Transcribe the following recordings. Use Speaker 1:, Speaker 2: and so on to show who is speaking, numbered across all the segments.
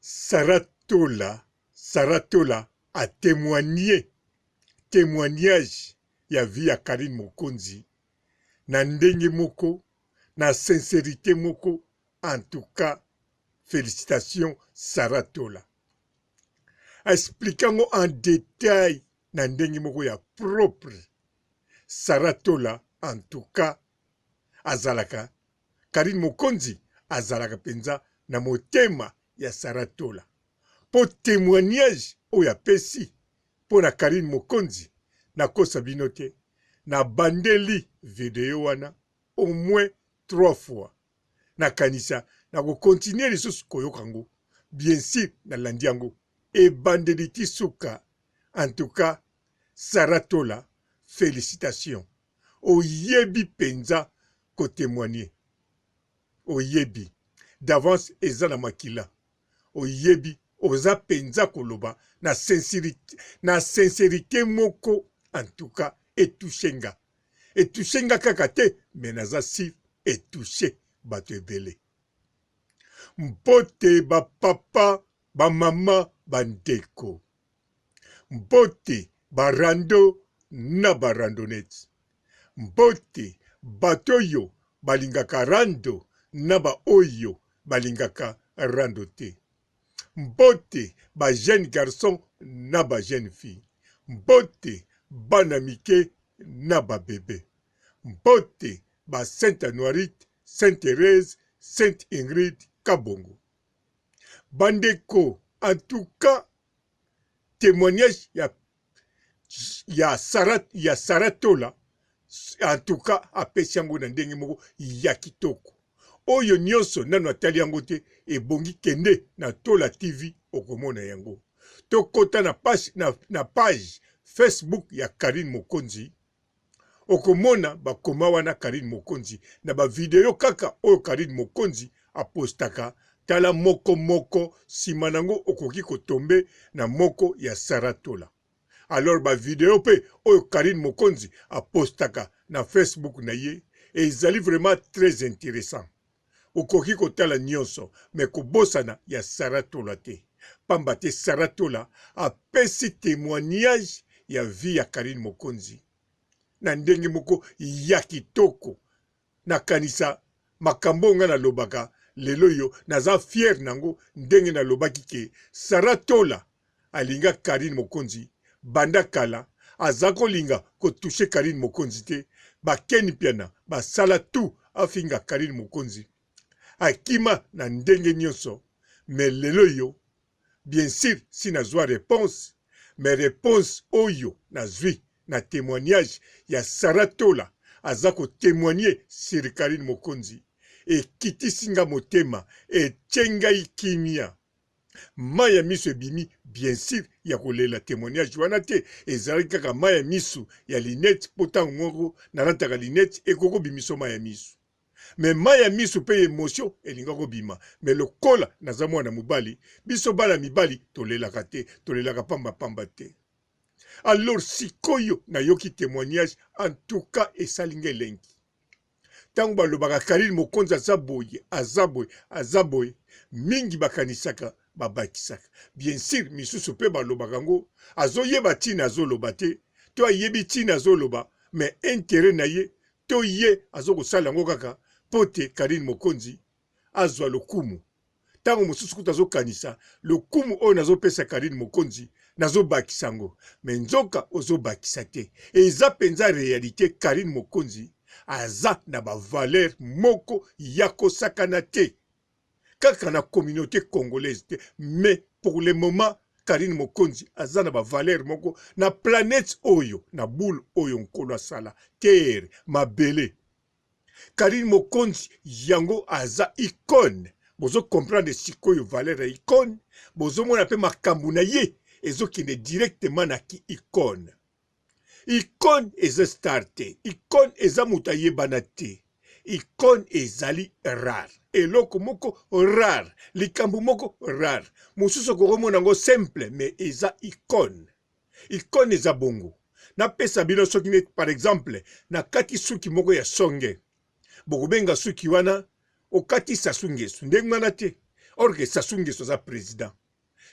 Speaker 1: Sarah Tola, Sarah Tola a temoigner temoignage ya vie ya Carine Mokonzi na ndenge moko na sincerite moko en tout cas felicitations Sarah Tola. A explique yango en detail na ndenge moko ya propre. Sarah Tola en tout cas azalaka Carine Mokonzi azalaka penza na motema ya Sarah Tola po temoignage oyo apesi po na Carine Mokonzi nakosa bino te na bandeli video wana au moins 3 fois nakanisa nako continuer lisusu koyoka ngo bien sur nalandi yango ebandeli ti suka en tout cas Sarah Tola felicitations oyebi penza ko temoigner oyebi d'avance eza na makila oyebi oza penza koloba na sincerite na sincerite moko en tout cas etouche nga etouche nga kaka te mais naza sur etouche bato ebele mbote ba papa ba mama ba ndeko Mbote ba rando na ba randonnettes. Mbote bato oyo balingaka rando na ba oyo balingaka rando te. Mbote ba jeunes garçons na ba jeunes filles. Mbote bana mike na ba bebes. Mbote ba Sainte Anuarite, Sainte Therèse, Sainte Ingrid Kabongo. Bandeko en tout cas temoignage ya ya Sarah ya Sarah Tola en tout cas apesi yango na ndenge moko ya kitoko. Oyo nyonso nanu atali yango te ebongi kende na Tola TV okomona yango. Tokota na page, na, na page Facebook ya Carine Mokonzi Okomona ba koma wana Carine Mokonzi na ba video kaka oyo Carine Mokonzi a postaka tala moko moko sima nango okoki ko tomber na moko ya Sarah Tola. Alors ba video pe oyo Carine Mokonzi a postaka na Facebook na ye ezali vraiment très interessant. Okoki kotala nionso mais kobosana ya Sarah Tola te. Pamba te Sarah Tola apesi temoignage ya vie ya Carine Mokonzi na ndenge moko ya kitoko. Nakanisa makambo oyo nga nalobaka lelo oyo naza fier nango ndenge nalobaki ke Sarah Tola alinga Carine Mokonzi banda kala aza kolinga ko toucher Carine Mokonzi te ba Ken Mpiana basala tout afinga Carine Mokonzi akima na ndenge nionso mais lelo yo bien sur si nazua reponse mais reponse oyo nazui na temoignage ya Sarah Tola aza ko temoigner sur Carine Mokonzi ekitisi nga motema etie ngai kimia Mayi ya misu ebimi bien sur ya kolela temoignage wana te ezalaki kaka mayi ya misu ya lunette po tango moko nalataka lunette ekoki kobimiso mayi ya misu mais mayi ya misu pe emotion elinga kobima mais lokola naza mwana mobali biso bana mibali tolelaka te tolelaka pamba pamba te alors sikoyo nayoki temoignage en tout cas esali nga elengi Tango balobaka Carine Mokonzi aza boye, aza boye, aza boye, mingi bakanisaka babakisaka. Bien sur misusu pe balobaka yango azoyeba tina azoloba te to ayebi tina azoloba mais interet na ye to ye azokosala yango kaka po te Carine Mokonzi azwa lokumu. Tango mosusu kutu azokanisa lokumu oyo nazopesa Carine Mokonzi nazobakisa yango mais nzoka ozobakisa te. Eza penza realite Carine Mokonzi aza na ba valeur moko ya kosakana te kaka na communaute congolaise te mais pour le moment Carine Mokonzi aza na ba valeur moko na planète oyo na boule oyo Nkolo asala terre mabele. Carine Mokonzi yango aza icone bozo comprendre sikoyo valeur ya icone bozomona pe makambu na ye ezokende directement na ki icone icone eza star te icone eza moto ayebana te icone ezali rare eloko moko rare likambo moko rare mosusu okokomona yango simple mais eza icone Icone eza bongo. Napesa bino soki neti par exemple nakati suki moko ya songe, bokobenga suki wana okati Sassou Nguesso ndenge wana te. Or que Sassou Nguesso aza president.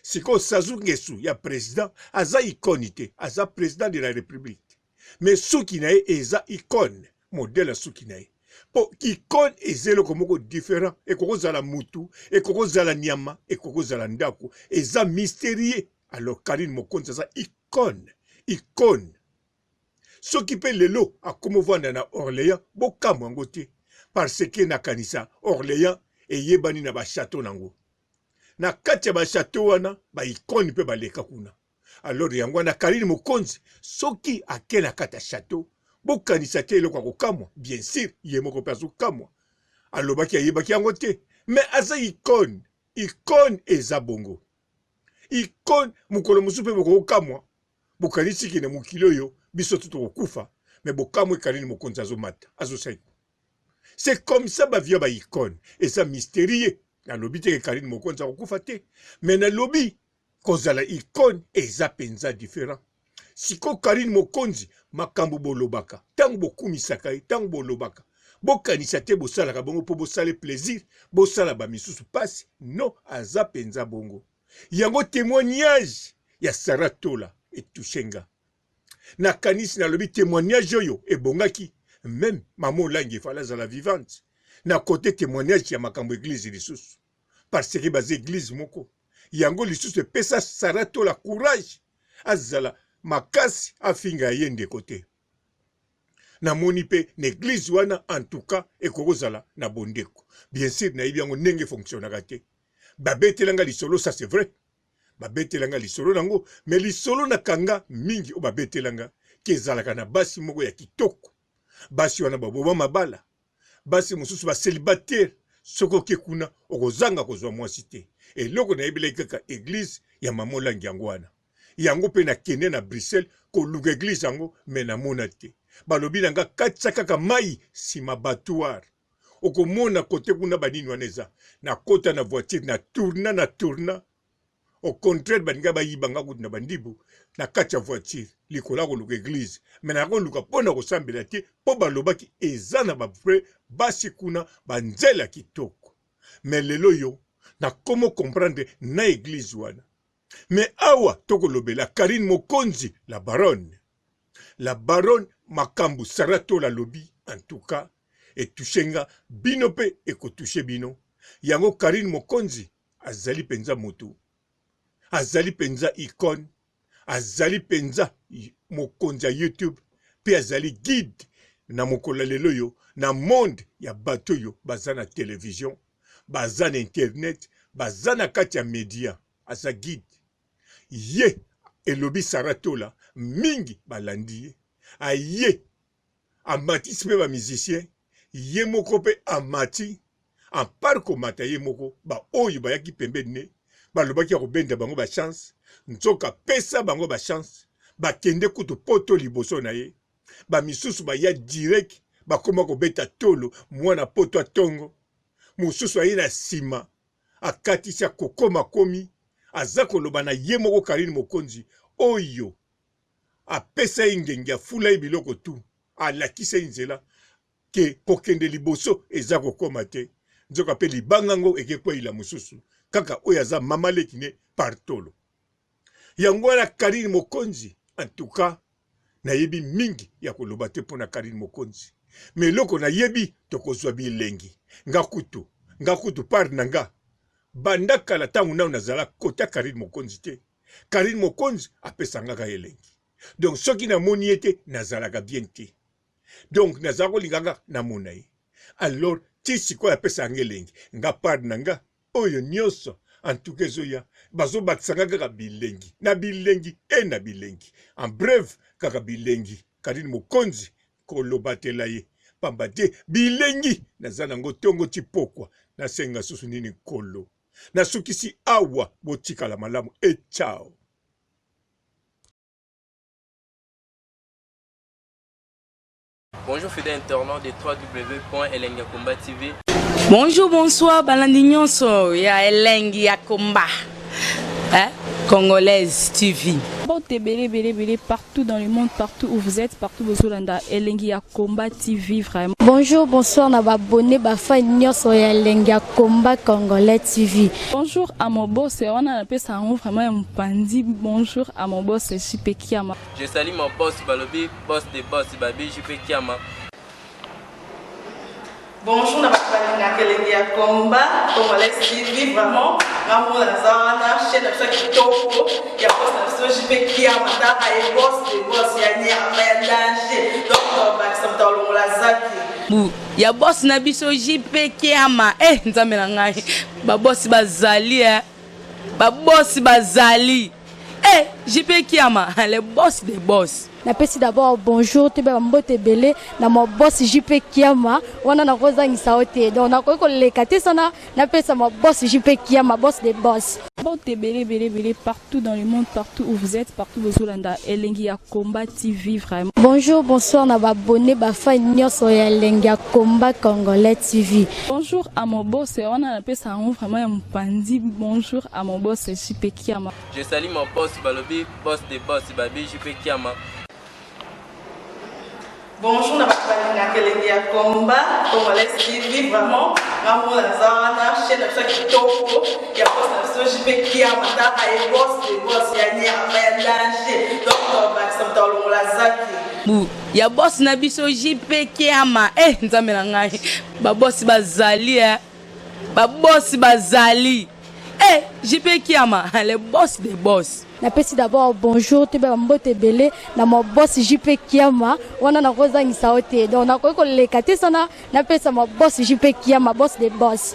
Speaker 1: Sikoyo Sassou Nguesso ya president aza icone te, aza president de la Republique. Mais suki na ye eza icone, modèle ya suki na ye. Po icone eza eloko moko different, ekoki kozala mutu, ekoki kozala nyama, ekoki kozala ndako, eza mysterieux. Alors Carine Mokonzi aza icone, icone. Soki pe lelo akomi ovanda na Orleans bokamwa yango te parce que nakanisa Orleans eyebani na ba chateau nango. Na kati ya ba chateau wana ba icone pe baleka kuna. Alors yango wana Carine Mokonzi soki ake na kati ya chateau bokanisa te eloko ya kokamwa, bien sur ye moko pe azokamwa. Alobaki ayebaki yango te mais aza icone, icone eza bongo. Icone mokolo mosusu pe bokokamwa Bokanisi ke na mokili oyo biso tout tokokufa mais bokamwe Carine mokonzi azomata azosaiko c'est comme ça ba vie ya ba icone eza mysterieux nalobi te ke Carine mokonzi akokufa te mais nalobi kozala icone eza penza different siko Carine mokonzi makambo bolobaka ntango bokumisaka ye ntango bolobaka bokanisa te bosalaka bongo mpo bosale plaisir bosala bamisusu mpasi non aza mpenza bongo Yango temoignage ya Sarah Tola etouche nga. Nakanisi nalobi temoignage oyo ebongaki meme mama Olangi efale azala vivante na kote temoignage ya makambo eglise lisusu parce que baza eglise moko yango lisusu epesa Sarah Tola courage azala makasi afinga ye ndeko te. Namoni pe na eglise wana en tout cas ekoki kozala na bondeko. Bien sur nayebi yango ndenge fonctionnaka te. Babetela nga lisolo ça c'est vrai. Babetela nga lisolo nango mais lisolo na kanga mingi oyo babetela nga ke ezalaka na basi moko ya kitoko. Basi wana baboma mabala. Basi mosusu ba celibataire soki oke kuna okozanga kozwa mwasi te. Eloko nayebelaki kaka eglise ya mama Olangi yango wana. Yango pe na kende na Bruxelles koluka eglise yango mais na mona te. Balobi na nga katisa kaka mayi sima abattoir okomona cote kuna ba nini wana eza. Na kota na voiture na tourna na tourna au contraire balinga bayiba nga kutu na bandibu na kati ya voiture likolo ya koluka eglise mais nakoluka mpo na kosambela te mpo balobaki eza na ba vrai basi kuna banzela kitoko mais lelo yo nakomo comprendre na eglise wana Mais awa tokolobela Carine Mokonzi la baronne. La baronne makambu Sarah Tola alobi en tout cas e touche nga bino pe eko touche bino. Yango Carine Mokonzi azali penza mutu azali penza icone azali penza mokonzi ya YouTube pe azali guide na mokolo ya lelo oyo na monde ya bato oyo baza na television baza na internet baza na kati ya media aza guide ye elobi Sarah Tola mingi balandi ye aye amatisi pe ba musicien ye moko pe amati en part komata ye moko ba oyo bayaki pembeni ne balobaki akobenda bango ba chance nzoka pesa bango ba chance bakende kutu poto liboso na ye ba misusu baya direct bakoma kobeta tolo mwana poto atongo mosusu aye na sima akatisi akokoma komi aza koloba na ye moko Carine Mokonzi oyo apesa ye ngenge afula ye biloko tu alakisa ye nzela ke kokende liboso eza kokoma te nzoka pe libanga ngo ekekweyila mosusu kaka oyo aza mama leki ne partolo Yango wana Carine Mokonzi en tout cas nayebi mingi ya koloba te pona Carine Mokonzi mais eloko nayebi tokozua bilengi nga kutu nga kutu part na nga banda kala tango nanu nazala kota Carine Mokonzi te Carine Mokonzi apesa nga kaka elengi donc soki namoni ye te nazalaka bien te donc nazala kolinga nga namona ye alors ti sikoyo apesa nga elengi nga part na nga Oyo nionso en tout cas ezoya bazobakisa nga kaka bilengi na bilengi e na bilengi en bref kaka bilengi Carine Mokonzi kolobatela ye pamba te bilengi naza nango tongo ti pokwa nasenga susu nini nkolo nasukisi awa botikala malamu e ciao.
Speaker 2: Bonjour fidèle internaute de www.elengiyakomba.tv.
Speaker 3: Bonjour, bonsoir, balandi nyonso ya Elengi ya Komba. Hein? Congolaise TV. Mbote ebele ebele ebele partout dans le monde, partout où vous êtes, partout bozolanda Elengi ya Combat TV vraiment.
Speaker 4: Bonjour, bonsoir na ba abonné ba fan nyonso ya Elengi ya Combat Congolais TV.
Speaker 3: Bonjour à mon boss, wana napesa yango vraiment ya mopanzi. Bonjour à mon boss JP Kiama.
Speaker 2: Je salue mon boss balobi boss de boss babi JP Kiama.
Speaker 5: Bonjour na bato balingaka elengi ya combat congolais TV vraiment nga moko naza wana chaîne na biso ya kitoko ya boss na biso JP Kiama taka ye boss de boss ya nyama ya danger donc tobakisa moto alongola zaki
Speaker 3: Bu ya boss na biso JP Kiama eh nzambe na ngai ba boss bazali eh ba boss bazali eh JP Kiama le boss des boss.
Speaker 4: Napesi d'abord bonjour toyeba ba mbote ebele na ma boss JP Kiama wana nakozangisa yo te donc nakoki koleka te sana napesa ma boss JP Kiama boss des boss.
Speaker 3: Mbote ebele ebele ebele partout dans le monde, partout où vous êtes, partout bozolanda Elengi ya Combat TV vraiment.
Speaker 4: Bonjour, bonsoir na ba abonné ba fan nyonso ya Elengi ya Combat Congolais TV.
Speaker 3: Bonjour à mon boss wana napesa yango vraiment ya mopanzi. Bonjour à mon boss JP Kiama.
Speaker 2: Je salue mon boss balobi boss de boss babi JP Kiama.
Speaker 5: Bonjour na bato balingaka elengi ya combat congolais TV vraiment nga moko naza wana chaîne na biso ya kitoko ya boss na biso JP Kiama taka ye boss de boss ya nyama ya danger donc tobakisa moto alongola zaki
Speaker 3: Bu ya boss na biso JP Kiama eh nzambe na ngai ba boss bazali eh ba boss bazali eh JP Kiama le boss des boss.
Speaker 4: Napesi d'abord bonjour toyeba ba mbote ebele na ma boss JP Kiama wana nakozangisa yo te donc nakoki koleka te sana napesa ma boss JP Kiama boss des boss.